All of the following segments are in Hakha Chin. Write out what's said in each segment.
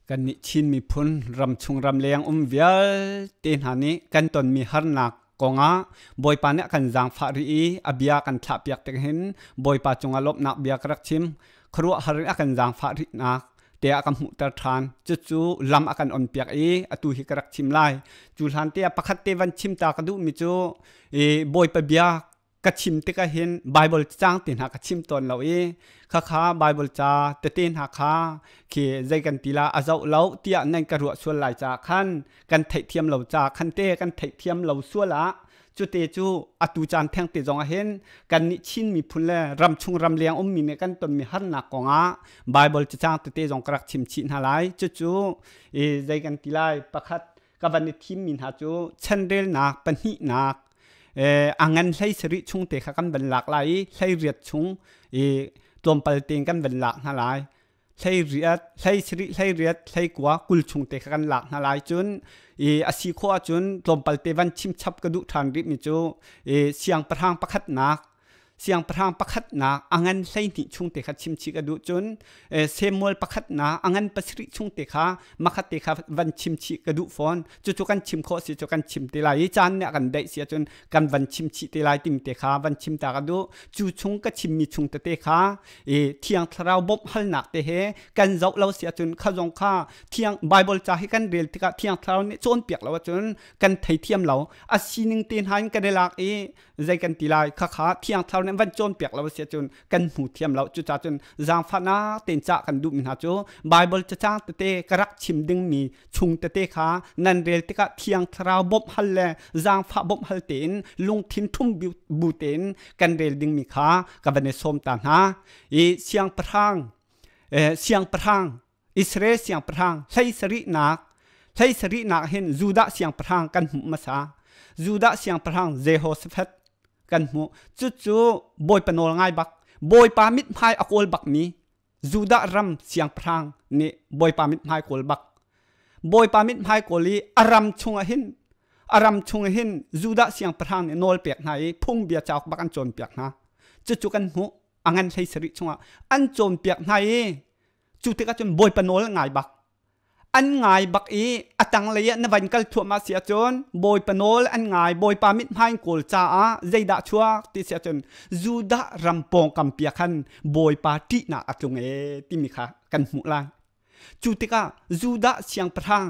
Kannih Chin miphun ramchung ramleng um vialte hna nih kan tonmi harnak kongah Bawipa nih a kan zaangfah rih i a bia kan thlahpiak tik hin Bawipa cungah lawmhnak bia ka rak chim. Khuaruahhar in a kan zaangfah rihnak te ah ka hmuhter ṭhan. Cucu lam a kan onpiak i atu hi ka rak chim lai. Cu hlan te ah pakhat te van chim ta ka duhmi cu i Bawipa bia ka chim tikah hin Bible cang te hna ka chim tawn lo i khakha Bible ca tete hna kha khi zei kan ti la a zoh lo tiah nan ka ruah sual lai ca khan kan theihthiam lo ca khan te kan theihthiam lo sual ah cute cu atu caan theng te zong ah hin kan nih Chin miphun le ramchung ramleng ummi nih kan tonmi harnak kongah Bible cacang tete zong ka rak chim chih hna lai. Cucu i zei kan ti lai, pakhat ka van i thimmi hna cu chanrelnak pahnihnak a ngan 17 chung te kha kan van lak lai i 18 chung i tlawmpal tein kan van lak hna lai. 18, 17, 18, 19, 20 chung te kha kan lak hna lai. Cun i a si khawh ahcun tlawmpal te van chim chap ka duh ṭhan rih mi cu i siangpahrang pakhatnak, siangpahrang pakhatnak a ngan 12 chung te kha chim chih ka duh. Cun Samuel pakhatnak a ngan 7 chung te kha makhat te kha van chim chih ka duh fawn. Cucu kan chim khawh si cu kan chim te lai i caan nih a kan daih si ahcun kan van chim chih te lai timi te kha van chim ta ka duh. Cu chung ka chimmi chung tete kha i Thiang Thlarau bawmh halnak te he kan zoh lo si ahcun kha zong kha thiang Bible ca hi kan rel tikah Thiang Thlarau nih cawnpiak lo ahcun kan theithiam lo. A sining te hna in kan i lak i zei kan ti lai, khakha Thiang Thlarau nih van cawnpiak lo si ahcun kan hmu thiam lo. Cucaah cun zaangfahnak tein cah kan duhmi hna cu Bible cacang tete ka rak chim dingmi chung tete kha nan rel tikah Thiang Thlarau bawmh hal le zaangfah bawmh hal tein lungthin thum bu tein kan rel dingmi kha ka van i sawm ta hna. I siangpahrang siangpahrang Israel siangpahrang 17nak, 17nak hin Judah siangpahrang kan hmuh hmasa. Judah siangpahrang Jehoshaphat kan hmuh. Cucu Bawipa nawl ngai bak, Bawipa mithmai a kawl bakmi Judah ram siangpahrang nih Bawipa mithmai kawl bak. Bawipa mithmai kawl i a ram chungah hin, a ram chung hin Judah siangpahrang nih nawl pek hna i phungbia cauk bak an cawnpiak hna. Cucu kan hmuh a ngan 17 chungah an cawnpiak hna i cu tikah cun Bawipa nawl ngai bak. An ngai bak i a tanglei ah na van kal thuahmah si ahcun Bawipa nawl an ngai, Bawipa mithmai kawl caah zeidah chuak ti si ahcun Judah ram pawngkam pia khan Bawipa ṭihnak a tlung ee timi kha kan hmuh lai. Cu tikah Judah siangpahrang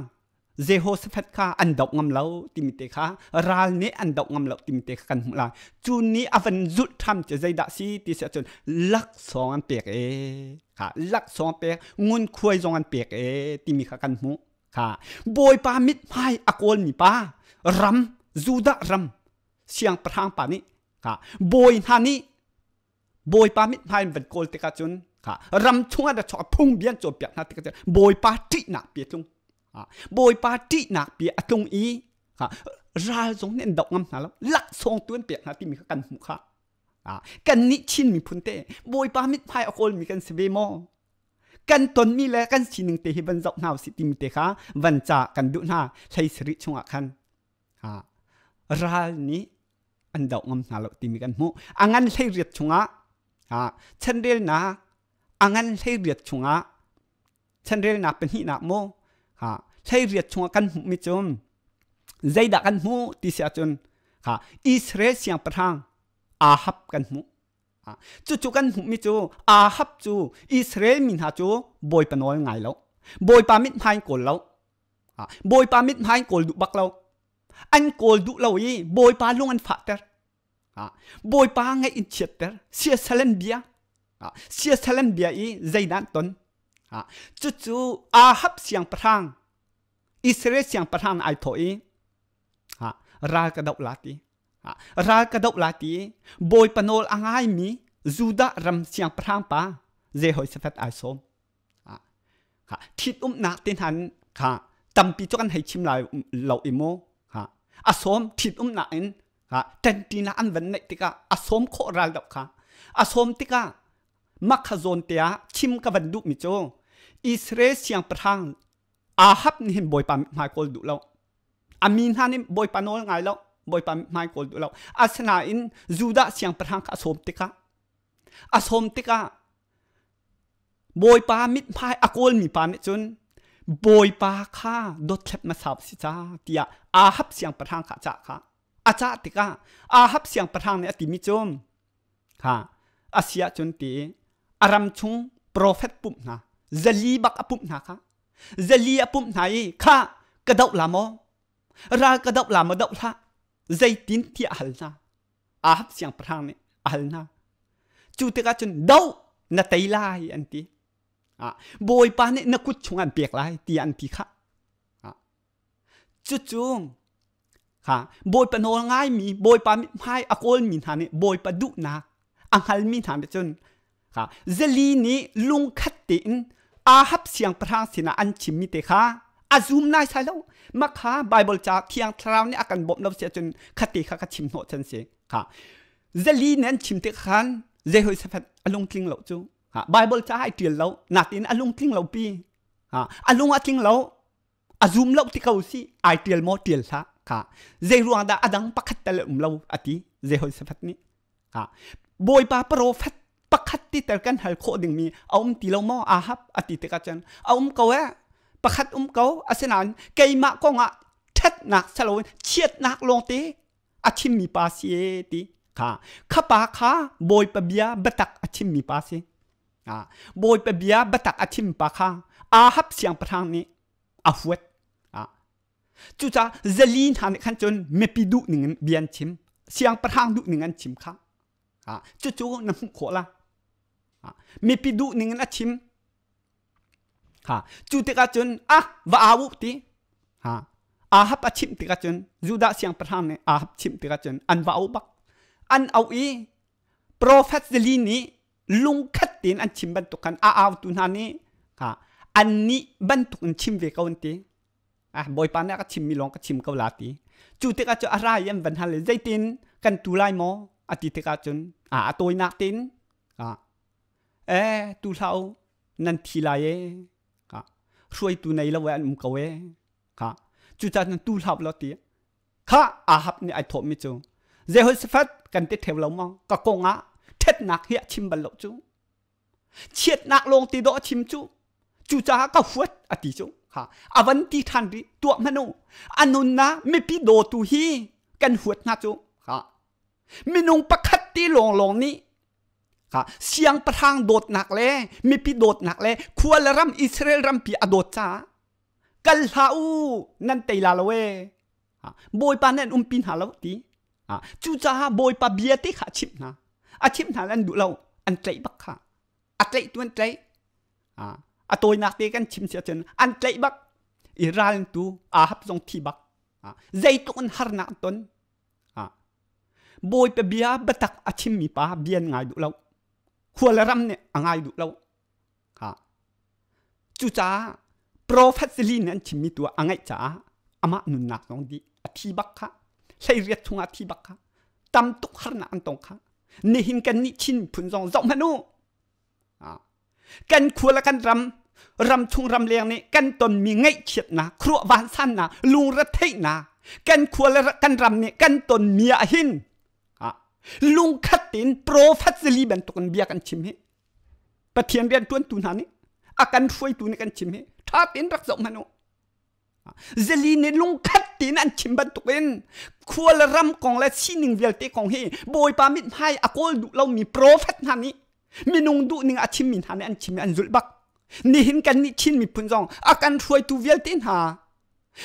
Jehoshaphat kha an doh ngam lo timi te kha, ral nih an doh ngam lo timi te kha kan hmuh lai. Cu nih a van zulh ṭham cu zeidah si ti si ahcun laksawng an pek ee. Kha laksawng pek, ngunkhuai zong an pek ee timi kha kan hmuh. Kha Bawipa mithmai a kawlmi pa ram, Judah ram siangpahrang pa nih, kha bawi hna nih Bawipa mithmai in van kawl tikah cun kha ram chungah da chuak phung bian cawnpiak hna tikah cun Bawipa ṭihnak pi a tlung. Bawipa ṭihnak pi a tlung i kha ral zong nih an doh ngam hna lo, laksawng tu an pek hna timi kha kan hmuh kha. Kannih Chin miphun te Bawipa mithmai a kawlmi kan si ve maw? Kan tonmi le kan sining te hi van zoh hna usih timi te kha van ca kan duh hna. 17 chungah khan ral nih an doh ngam hna lo timi kan hmuh. A ngan 18 chungah, chanrelnak a ngan 18 chungah, chanrelnak pahnihnak mu, 18 chungah kan hmuhmi cu zeidah kan hmuh ti si ahcun kha Israel siangpahrang Ahab kan hmuh. Cucu kan hmuhmi cu Ahab cu Israel mi hna cu Bawipa nawl ngai lo, Bawipa mithmai kawl lo, Bawipa mithmai kawl duh bak lo. An kawl duh lo i Bawipa lung an fahter, Bawipa ngaih in chiatter, siasal an bia, siasal an bia i zeidah an ton? Cucu Ahab siangpahrang, Israel siangpahrang ai thawh i ral ka doh la ti, ral ka doh la ti. Bawipa nawl a ngaimi Judah ram siangpahrang pa Jehoshaphat ai sawm. Ṭhitumnak te hna kha tampi cu kan hei chim lai lo i mu. A sawm ṭhitumnak in ṭanṭinak an van neih tikah a sawm khawh ral doh kha a sawm tikah mah kha zawn te ah chim ka van duhmi cu Israel siangpahrang Ahab nih hin Bawipa hmai kawl duh lo, a mi hna nih Bawipa nawl ngai lo, Bawipa hmai kawl duh lo. Asinain Judah siangpahrang kha a sawm tikah, a sawm tikah Bawipa mithmai a kawlmi pa nih cun Bawipa kha dothlep hmasa si ca tiah Ahab siangpahrang kha a cah kha. A cah tikah Ahab siangpahrang nih a timi cu ha a si ahcun ti a ram chung profet pumh hna zali bak a pumh hna kha zali a pumh hna i kha ka doh la maw ral ka doh la maw doh hlah zeitin tiah a hal hna Ahab siangpahrang nih a hal hna cu tikah cun doh na tei lai an ti Bawipa nih na kut chung an pek lai tiah an ti kha cucu kha Bawipa nawl ngaimi Bawipa mithmai a kawlmi hna nih Bawipa duhnak a hngalmi hna nih cun kha zali nih lungkhat tein Ahab siangpahrang sinah an chimmi te kha a zum nai sai lo mah kha Bible ca Thiang Thlarau nih a kan bawmh lo si ahcun khate kha ka chim hnawh chan si kha zali nih an chim tik khan Jehoshaphat a lungtling lo cu Bible ca ai ṭial lo natin a lungtling lo pi a lung a tling lo a zum lo ti ko si ai ṭial maw ṭial hlah kha zei ruang dah a dang pakhat tal um lo a ti Jehoshaphat nih ha Bawipa profet pakhat ti tel kan hal khawh dingmi a um ti lo maw Ahab a ti tikah cun a um ko eh pakhat um ko asinain keimah kongah ṭhatnak saloin chiatnak lawngte a chimmi pa si e ti kha kha pa kha Bawipa bia biatak a chimmi pa si Bawipa bia biatak a chim pa kha Ahab siangpahrang nih a huat. Cucaah zali hna nih khan cun mipi duh ning in bia an chim. Siangpahrang duh ning an chim kha. Cucu na hmuh khawh la. Mipi duh ning in a chim. Cu tikah cun ah va au u ti. Ahab a chimh tikah cun Judah siangpahrang nih Ahab chimh tikah cun an va au bak. An auh i Profet zali nih lungkhat tein an chim bantuk khan a autu hna nih an nih bantuk in chim ve ko an ti. Ah, Bawipa nih a ka chimmi lawng ka chim ko la ti. Cu tikah cu a ra i an van hal i zeitin kan tu lai maw a ti tikah cun a tawinak tein eh tu hlah u nan thi lai e hruaitu nei lo e an um ko e cucaah nan tu hlah lo ti kha Ahab nih ai thawhmi cu Jehoshaphat kan ti theu lo maw ka kong ah ṭhatnak hi a chim bal lo cu chiatnak lawng ti dawh a chim cu cucaah ka huat a ti cu ha a van ti ṭhan rih tuah hmanh u a nunnak mipi dawtu hi kan huat hna cu ha minung pakhat ti lawnglawng nih ha siangpahrang dawtnak le mipi dawtnak le khua le ram Israel rampi a dawt caah kal hlah u nan tei la lo e bawipa nih an umpi hna lo ti cucaah bawipa bia te kha a chimh hna a chimh hna an duh lo an tlaih bak kha a tlaih tu an tlaih a tawinak te kan chim si ahcun an tlaih bak i ral tu Ahab zong thi bak zeitluk in harnak an ton bawipa bia biatak a chimmi pa bia an ngai duh lo khua le ram nih a ngai duh lo Cucaah profet zali nih an chimmi tu a ngaih caah amah nunnak zong dih a thi bak kha 18 chungah thi bak kha tam tuk harnak an tong kha nihin kan nih Chin miphun zong zoh hmanh u kan khua le kan ram ram chung ram leng nih kan tonmi ngaihchiatnak khuaruah vansannak lungretheihnak kan khua le kan ram nih kan tonmi ah hin lungkhat tein profet zali bantukin bia kan chim hi Pathian rian ṭuantu hna nih a kan hruaitu nih kan chim hi ṭha tein rak zoh hmanh u. Zali nih lungkhat tein an chim bantukin khua le ram kong le sining vialte kong hi Bawipa mithmai a kawl duh lomi profet hna nih minung duhning a chimmi hna nih an chim i an zulh bak. Nihin kan nih Chin miphun zong a kan hruaitu vialte hna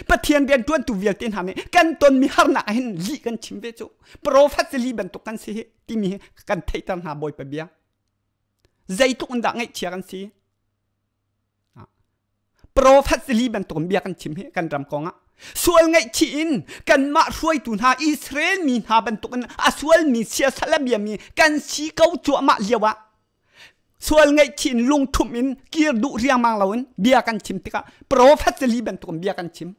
Pathian rian ṭuantu vialte hna nih kan tonmi harnak ah hin lih kan chim ve cu profet zali bantuk kan si hi timi hi kan theihter hna Bawipa bia. Zeitluk in dah ngaihchia kan si? Profet zali bantuk in bia kan chim hi kan ram kong ah sual ngaihchih in kanmah hruaitu hna Israel mi hna bantuk in a sualmi siasal a biami kan si ko cuahmah lio ah sual ngaihchih in lungthumh in kir duh riangmang loin bia kan chim tikah profet zali bantuk in bia kan chim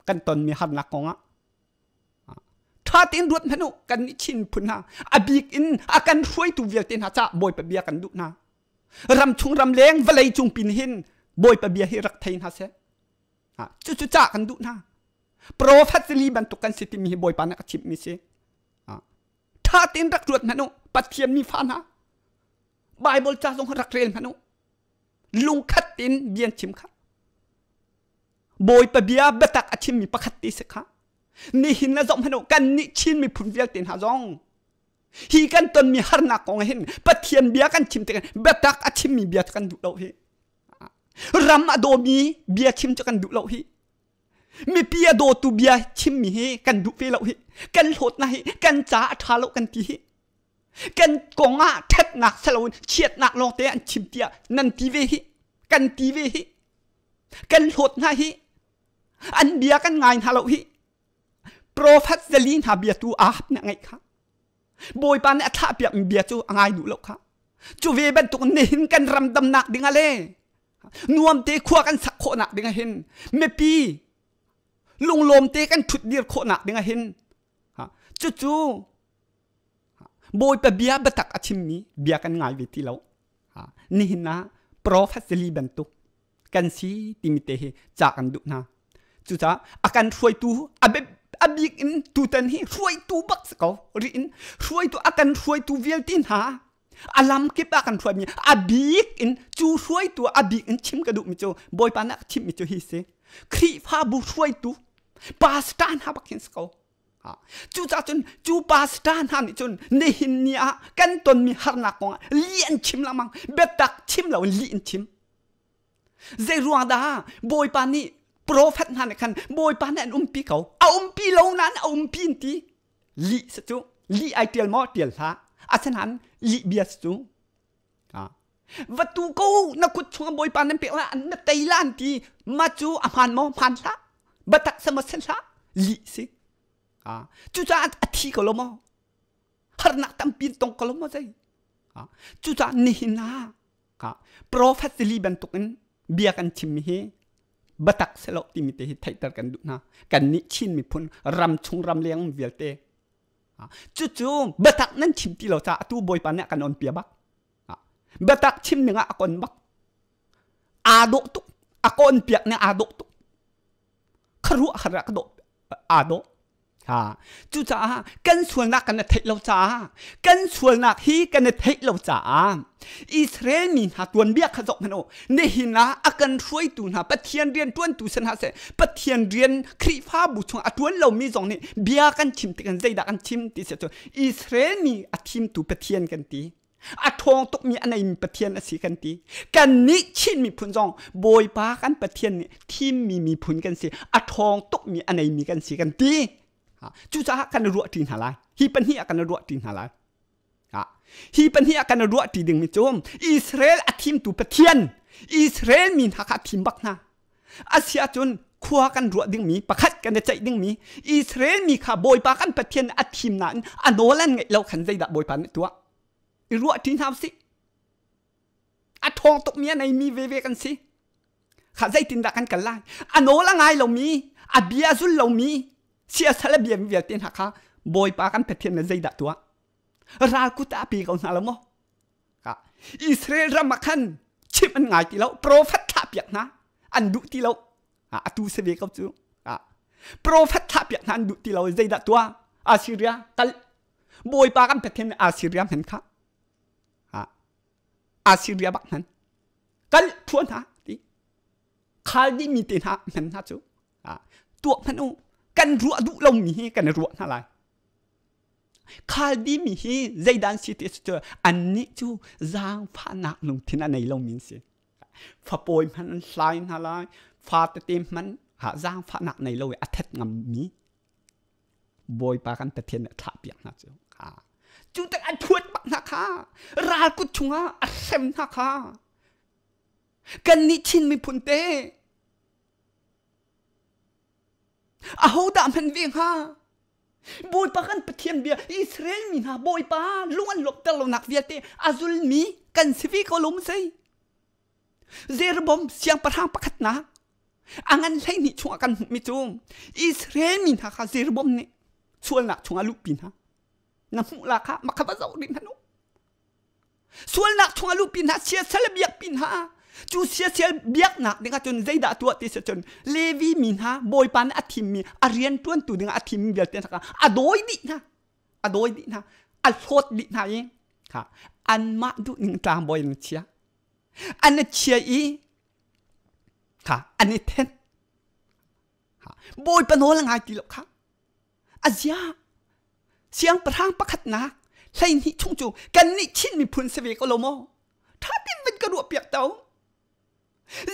kan tonmi harnak kong ah Ṭha tein ruat hmanh u kan nih Chin miphun hna a bik in a kan hruaitu vialte hna cah Bawipa bia kan duh hna. Ram chung ram leng vawlei cung pin hin Bawipa bia hi rak thei hna seh. Cucu cah kan duh hna. Profet zali bantuk kan si timi hi Bawipa nih a chimhmi si. Ṭha tein rak ruat hmanh u Pathian mi fa hna. Bible ca zong rak rel hmanh u. Lungkhat tein bia chim kha. Bawipa bia biatak a chimmi pakhat te si kha. Nihin na zoh hmanh u kan nih Chin miphun vialte hna zong hi kan tonmi harnak kong hin Pathian bia kan chim tikah biatak a chimmi bia cu kan duh lo hi. Ram a dawmi bia chim cu kan duh lo hi. Mipi a dawtu bia chimmi hi kan duh ve lo hi. Kan hlawt na hi kan ca a ṭha lo kan ti hi. Kan kong ah ṭhatnak saloin chiatnak lawngte an chim tiah nan ti ve hi. Kan ti ve hi. Kan hlawt hna hi. An bia kan ngai hna lo hi. Profet zali hna bia tu Ahab nih a ngaih kha. Bawipa nih a thlahpiakmi bia cu a ngai duh lo kha. Cu ve bantuk nihin kan ram damnak ding ah le nuam te khua kan sak khawhnak ding ah hin mipi lunglawm te kan ṭhut dir khawhnak ding ah hin cucu Bawipa bia biatak a chimmi bia kan ngai ve ti lo. Nihin ah profet zali bantuk kan si timi te hi ca kan duh hna. Cucaah a kan hruaitu a bik in tutan hi hruaitu bak si ko ri in hruaitu a kan hruaitu vialte hna a lam kip ah kan hruaimi a bik in cu hruaitu a bik in chim ka duhmi cu Bawipa nih a chimmi cu hi si Khrihfabu hruaitu pastor hna bak hin si ko. Cucaah cun cu pastor hna nih cun nihin ni ah kan tonmi harnak kongah lih an chim lengmang biatak chim lo in lih an chim. Zei ruang dah Bawipa nih profet hna nih khan Bawipa nih an umpi ko. A umpi lo nain a umpi an ti. Lih si cu lih ai tial maw tial hlah. Asinain lih bia si cu. Va tu ko na kut chungah Bawipa nan pek la na tei la an ti. Ma cu a hmaan maw hmaan hlah. Batak sa maw sen hlah. Lih si. Cucaah a thi ko lo maw? Harnak tampi tong ko lo maw zei? Cucaah nihin ah Profet zili bantukin bia kan chimmi hi biatak silo timi te hi theihter kan duh hna. Kannih Chin miphun ram chung ram leng vialte cucu biatak nan chim ti lo caah atu Bawipa nih a kan on pia bak. Biatak chim ning ah a kon bak. Aa dawh tuk. A kon piak ning aa dawh tuk. Kharuah har ah ka dawh aa dawh. Ha. Cucaah kan sualnak kan i theih lo caah kan sualnak hi kan i theih lo caah Israel mi hna tuanbia kha zoh hmanh u. Nihin ah a kan hruaitu hna Pathian rian ṭuantu si hna seh Pathian rian Khrihfabu chung a ṭuan lomi zong nih bia kan chim tikah zeidah kan chim ti si cu Israel mi a thimtu Pathian kan ti. A ṭhawng tukmi a neimi Pathian a si kan ti. Kannih Chin miphun zong Bawipa kan Pathian nih thimmi miphun kan si. A ṭhawng tukmi a neimi kan si kan ti. Cucaah kan i ruahṭi hna lai. Hi pahnih ah kan i ruahṭi hna lai. Hi pahnih ah kan i ruahṭi dingmi cu Israel a thimtu Pathian, Israel mi hna kha a thim bak hna. Asiahcun khua kan ruah dingmi pakhat kan i ceih dingmi Israel mi kha Bawipa kan Pathian a thim nain a nawl an ngaih lo khan zeidah Bawipa nih tuah? I ruah ṭi hna usih. A ṭhawng tukmi a neimi veve kan si. Kha zeitindah kan kal lai? A nawl a ngai lomi, a bia a zul lomi, siasal a biami vialte hna kha Bawipa kan Pathian nih zeidah tuah? Ral kut ah a pe ko hna lo maw? Israel ram ah khan chimh an ngai ti lo profet thlah piak hna an duh ti lo atu si ve ko cu profet thlah piak hna an duh ti lo zeidah tuah Assyria kal Bawipa kan Pathian Assyria hman kha Assyria bak hman kal phua hna ti khal dih mi te hna hman hna cu tuah hman u kan ruah duh lomi hi kan i ruah hna lai Khaldi mi hi zeidan si ti cu annih cu zaangfahnak lungthin a nei lomi an si. Fapawi hmanh an hlai hna lai, fa tete hmanh ha zaangfahnak nei lo i a that ngammi Bawipa kan Pathian nih a thlahpiak hna cu. Cu tak an thuat bak hna kha, ral kut chungah a hrem hna kha. Kannih Chin miphun te ahodah hman ve hnga? Bawipa kan Pathian bia Israel mi hna Bawipa lung an lawmhter lonak vialte a zulmi kan si ve ko lo maw Jeroboam siangpahrang pakhatnak a ngan 12 chungah kan hmuhmi cu Israel mi hna kha Jeroboam nih sualnak chungah luhpi hna na hmuh la kha makha va zoh rih hmanh u Sualnak chungah luhpi hna, siasal biakpi hna. Cu siasal biaknak dingah cun zeidah tuah ti si cun Levi mi hna Bawipa nih a thimmi a rian ṭuantu dingah a thimmi vialte hna kha a dawi dih hna. A dawi dih hna. A hlawt dih hna i kha anmah duhning tlangbawi an chia. An i chia i kha an i then. Bawipa nawl a ngai ti lo kha. Azia siangpahrang pakhatnak 12 chung cu kannih Chin miphun si ve ko lo maw? Ṭha tein van ka ruah piak to.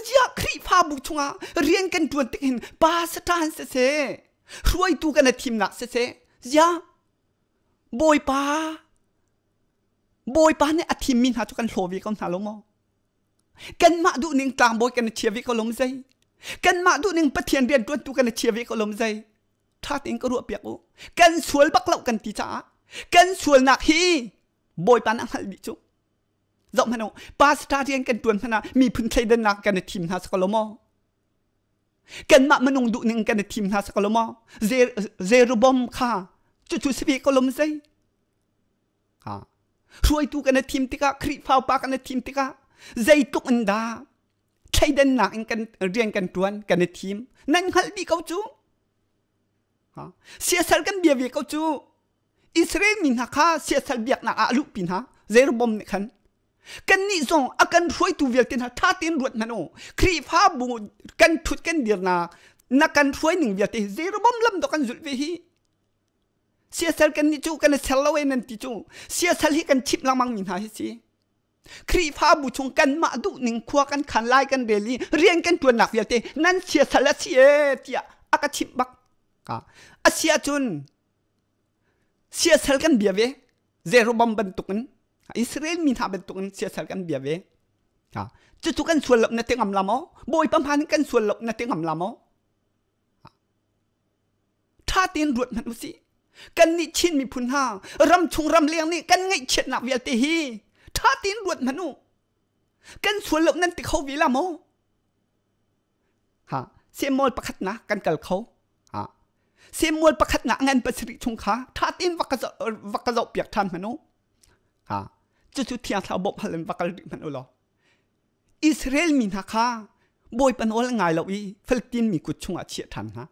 Ziah Khrihfabu chungah rian kan ṭuan tik hin pastor siseh, hruaitu kan i thimnak siseh, ziah Bawipa Bawipa nih a thimmi hna cu kan hlaw ve ko hna lo maw? Kanmah duhning tlangbawi kan i chia ve ko lo maw zei? Kanmah duhning Pathian rianṭuantu kan i chia ve ko lo maw zei? Ṭha tein ka ruah piak u. Kan sual bak lo kan ti caah kan sualnak hi Bawipa nih a hngalh dih cu. Zoh hmanh u, pastor rian kan ṭuan hmanh ah miphun thleidannak kan i thim hna si ko lo maw? Kanmah minung duhning kan i thim hna si ko lo maw? Jeroboam kha cucu si ve ko lo maw zei? Ha. Hruaitu kan i thim tikah, Khrihfa upa kan i thim tikah zeitluk in dah thleidannak in kan rian kan ṭuan, kan i thim. Nan hngalh dih ko cu. Ha. Siasal kan bia ve ko cu. Israel mi hna kha siasal biaknak ah a luhpi hna Jeroboam nih khan kannih zong a kan hruaitu vialte hna ṭha tein ruat hmanh u Khrihfabu kan ṭhut kan dirnak na kan hruai ning vialte hi Jeroboam lam dawh kan zulh ve hi siasal kannih cu kan i ser lo e nan ti cu siasal hi kan chimh lengmang mi hna hi si Khrihfabu chung kanmah duhning khua kan khan lai kan rel i rian kan ṭuannak vialte nan siasal a si e tiah a ka chimh bak a si ahcun Siasal kan bia ve. Jeroboam bantukin Israel mi hna bantukin siasal kan bia ve. Cucu kan sual lo na ti ngam la maw? Bawipa hmaan in kan sual lo na ti ngam la maw? Ṭha tein ruat hmanh usih. Kannih Chin miphun hna ramchung ramleng nih kan ngaihchiatnak vialte hi ṭha tein ruat hmanh u. Kan sual lo nan ti kho ve la maw? Ha, Samuel pakhatnak kan kal kho. Ha. Samuel pakhatnak ngan pasarih chung kha ṭha tein va ka zoh piak ṭhan hmanh u. Ha. Cucu Thiang Thlarau bawmh hal in va kal rih hmanh u law. Israel mi hna kha Bawipa nawl ngai lo i Philistine mi kut chungah chiah ṭhan hna.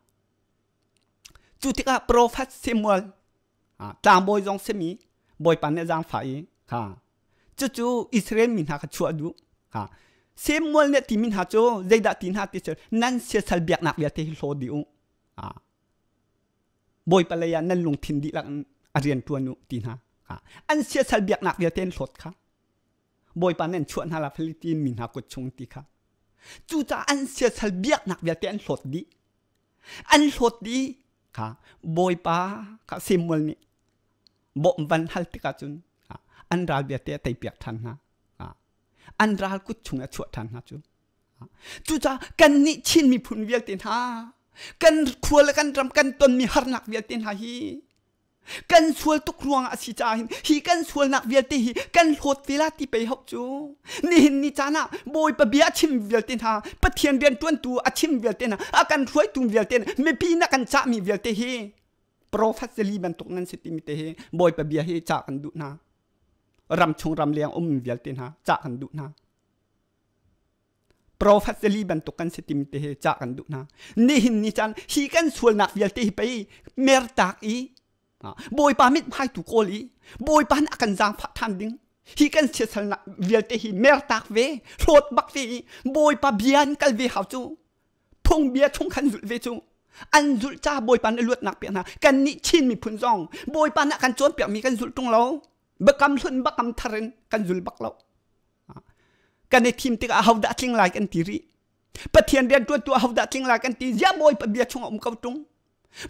Cu tikah profet Samuel tlangbawi zong simi Bawipa nih a zaangfah i kha cucu Israel mi hna kha chuah duh. Samuel nih timi hna cu zeidah ti hna ti cu nan siasal biaknak vialte hi hlaw dih u. Bawipa lei ah nan lungthin dihlak in a rian ṭuan u ti hna. An siasal biaknak vialte an hlawt kha. Bawipa nih an chuah hna la Philistine mi hna kut chung ti kha. Cucaah an siasal biaknak vialte an hlawt dih. An hlawt dih kha Bawipa kha Samuel nih bawmh van hal tikah cun an ral vialte a teipiak ṭhan hna. An ral kut chung a chuah ṭhan hna cu. Cucaah kannih Chin miphun vialte hna kan khua le kan ram kan tonmi harnak vialte hna hi kan sual tuk ruangah a si caah hin hi kan sualnak vialte hi kan hlawt ve la ti pei hau cu nihin ni caan ah Bawipa bia a chim vialte hna Pathian rianṭuantu a chim vialte hna a kan hruaitu vialte mipi na kan cahmi vialte hi profet zali bantuk nan si timi te hi Bawipa bia hi cah kan duh hna ram chung ram leng um vialte hna cah kan duh hna Profet zali bantuk kan si timi te hi cah kan duh hna nihin ni caan hi kan sualnak vialte hi pei mertak i Bawipa mithmai tu kawl i Bawipa nih a kan zaangfah ṭhan ding hi kan siasalnak vialte hi mertak ve hlawt bak ve i Bawipa bia in kal ve hau cu phungbia chung khan zulh ve cu an zulh ca Bawipa nih luatnak pek hna kannih Chin miphun zong Bawipa nih a kan cawnpiakmi kan zulh ṭung lo biakam hlun biakam thar in kan zul bak lo kan i thim tikah ahodah tling lai kan ti rih Pathian rian ṭuantu ahodah tling lai kan ti ziah Bawipa bia chung a um ko ṭung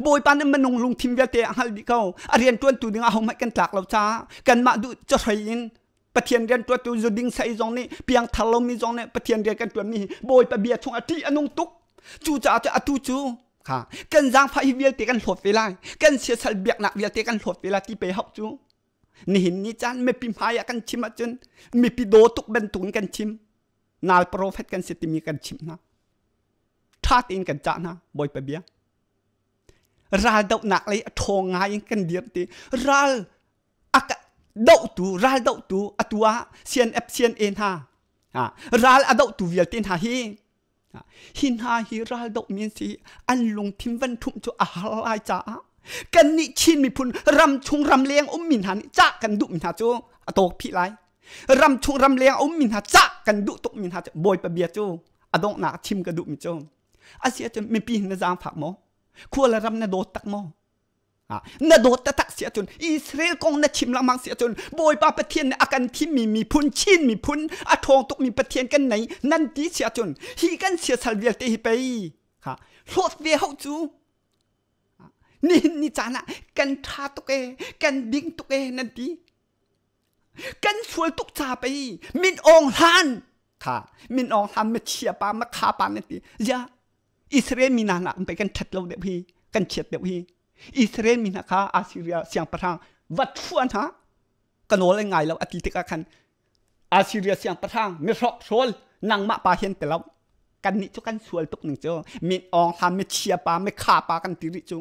Bawipa nih minung lungthin vialte a hngalh dih ko a rian ṭuantu ding ahohmanh kan tlak lo caah kanmah duh cahrei in Pathian rian ṭuantu zuding sei zong nih piangthar lomi zong nih Pathian rian kan ṭuanmi hi Bawipa bia chung a ṭih a nung tuk cucaah cu atu cu kha kan zaangfah hi vialte kan hlawt ve lai kan siasal biaknak vialte kan hlawt ve lai ti pe hauh cu nihin ni caan mipi hmai ah kan chim ahcun mipi daw tuk bantukin kan chim nal profet kan si timi kan chimh hna ṭha tein kan cah hna Bawipa bia ral dohnak lei a ṭhawng ngai in kan dir ti ral a dohtu ral dohtu atu ah CNF CNA hna ral a dohtu vialte hna hi hi hna hi ral dohmi an si an lungthin van ṭhumh cu a har lai caah kannih Chin miphun ram chung ram leng ummi hna nih cah kan duhmi hna cu a tawk phih lai ram chung ram leng ummi hna cah kan duh tukmi hna cu Bawipa bia cu a donghnak chim ka duhmi cu a si ahcun mipi hin na zaangfak maw? Khua le ram na dawt tak maw? Na dawt taktak si ahcun, Israel kong na chim lengmang si ahcun, Bawipa Pathian nih a kan thimmi miphun, Chin miphun, a ṭhawng tukmi Pathian kan nei nan ti si ahcun, hi kan siasal vialte hi pei ha hlawt ve hau cu. Nihin ni caan ah kan ṭha tuk e, kan ding tuk e nan ti. Kan sual tuk ca pei Min Aung Hlan kha Min Aung Hlan machia pa makha pa nan ti. Zia Israel mi hna nak pei kan ṭhat lo deuh hi, kan chiat deuh hi. Israel mi hna kha Assyria siangpahrang va ṭhuan hna ka nawl an ngai lo a ti tikah khan Assyria siangpahrang mihrok hrawl nangmah pa hian ti lo. Kannih cu kan sual tuk ning cu Min Aung Hlan michia pa mikha pa kan ti rih cu.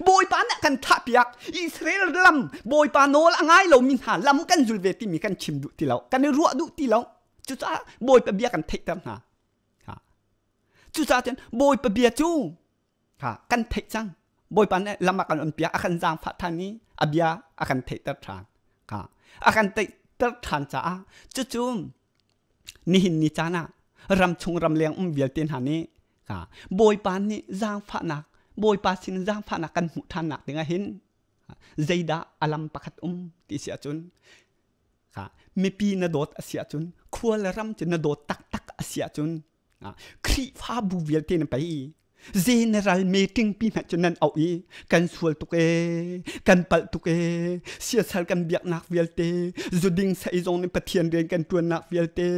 Bawipa nih a kan thahpiak. Israel lam Bawipa nawl a ngai lomi hna lam kan zul ve timi kan chim duh ti lo, kan i ruah duh ti lo. Cucaah Bawipa bia kan theihter hna. Cucaah cun Bawipa bia cu kan theih cang. Bawipa nih lam a kan onpiak, a kan zaangfah ṭhan i a bia a kan theihter ṭhan. A kan theihter ṭhan caah cucu nihin ni caan ah ramchung ramleng um vialte hna nih Bawipa nih zaangfahnak, Bawipa sin zaangfahnak kan hmuh ṭhannak dingah hin zeidah a lam pakhat um ti si ahcun, mipi na dawt a si ahcun, khua le ram cu na dawt taktak a si ahcun, Khrihfabu vialte na pei general meeting pi hmanh cu nan auh i kan sual tuk ee, kan palh tuk ee, siasal kan biaknak vialte, zuding sei zong nih Pathian rian kan ṭuannak vialte,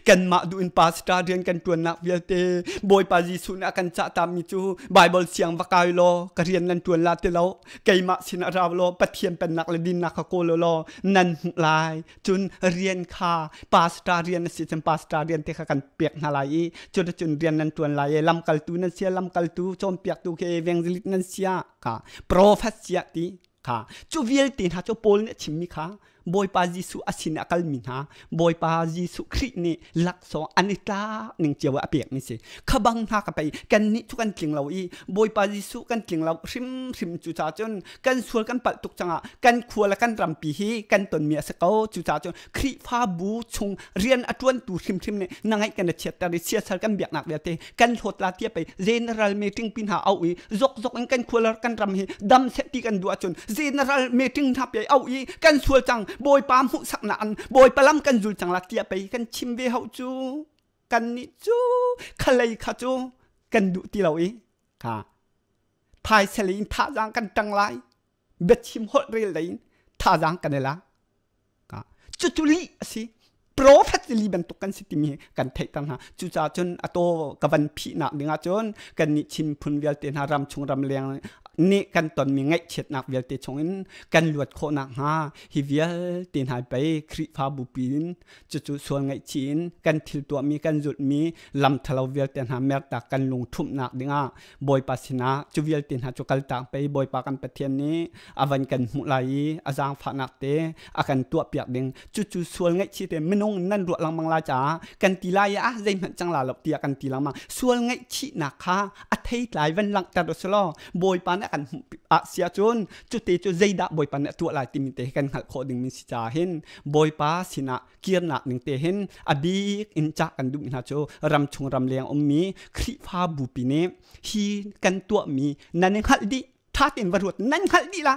kanmah duh in pastor rian kan ṭuannak vialte, Bawipa Jesuh nih a kan cahtami cu Bible siang va kai law ka rian nan ṭuan la ti lo, keimah sinah rau law Pathian pennak le dinnak kha kawl law nan hmuh lai. Cun rian kha pastor rian a si cun pastor rian te kha kan pek hna lai i cuticun rian nan ṭuan lai i lamkaltu nan sia, lamkaltu cawnpiaktu khi evangelist nan sia kha, prophet sia ti kha, cu vialte hna cu Paul nih a chimmi kha Bawipa Jesuh a sin a kalmi hna, Bawipa Jesuh Khrih nih laksawng an i tlak ning cio ah a pekmi si. Kha bang hna ka pei kannih cu kan tling lo i Bawipa Jesuh kan tling lo hrimhrim. Cucaah cun kan sual kan palh tuk cangah kan khua le kan rampi hi kan tonmi a si ko. Cucaah cun Khrihfabu chung rian a ṭuantu hrimhrim nih na ngaih kan i chiatter i siasal kan biaknak vialte kan hlawt la tiah pei general meeting pi hna au i zokzok in kan khua le kan ram hi dam seh ti kan duh ahcun general meeting hna pe au i kan sual cang, Bawipa hmuhsaknak an Bawipa lam kan zul cang la tiah pei kan chim ve hau cu. Kan nih cu khalei kha cu kan duh ti lo i kha phaisa lei in thazaang kan ṭang lai, biachim holh rel lei in thazaang kan i lak. Cucu lih a si. Prophet li bantuk kan si timi kan theihter hna. Cucaah cun a taw ka van phihnak dingah cun kan nih Chin phun vialte hna ramchung ramleng nih kan tonmi ngaihchiatnak vialte chungin kan luat khawhnak hnga hi vialte hna pei Khrihfabu pi in cucu sual ngaihchih in kan thil tuahmi, kan zulhmi lam ṭhalo vialte hna mertak kan lung ṭhumhnak dingah Bawipa sinah cu vialte hna cu kaltak pei Bawipa kan Pathian nih a van kan hmuh lai i a zaangfahnak te a kan tuahpiak ding. Cucu sual ngaihchih te minung nan ruah lengmang lai caah kan ti lai i ah zeihmanh cang la lo tiah kan ti lengmang. Sual ngaihchihnak kha a theitlai van langhter u law Bawipa nih a kan hmuh ah si ahcun cute cu zeidah Bawipa nih a tuah lai timi te hi kan hngalh khawh dingmi si caah hin Bawipa sinah kirnak ning te hin a bik in cah kan duhmi hna cu ramchung ramleng ummi Khrihfabu pi nih hi kan tuahmi nan i hngalh dih, ṭha tein va ruat, nan hngalh dih la.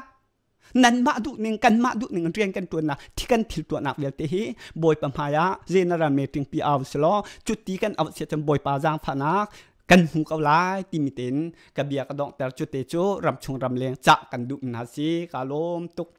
Nanmah duh ning, kanmah duh ning rian kan ṭuannak thi kan thil tuahnak vialte hi Bawipa hmai ah general meeting pi au selaw cuti kan auh sia cun Bawipa zaangfahnak kan hmu ko lai timi tein ka bia ka donghter. Cu te cu ramchung ramleng cah kan duh hna si. Ka lawm tuk.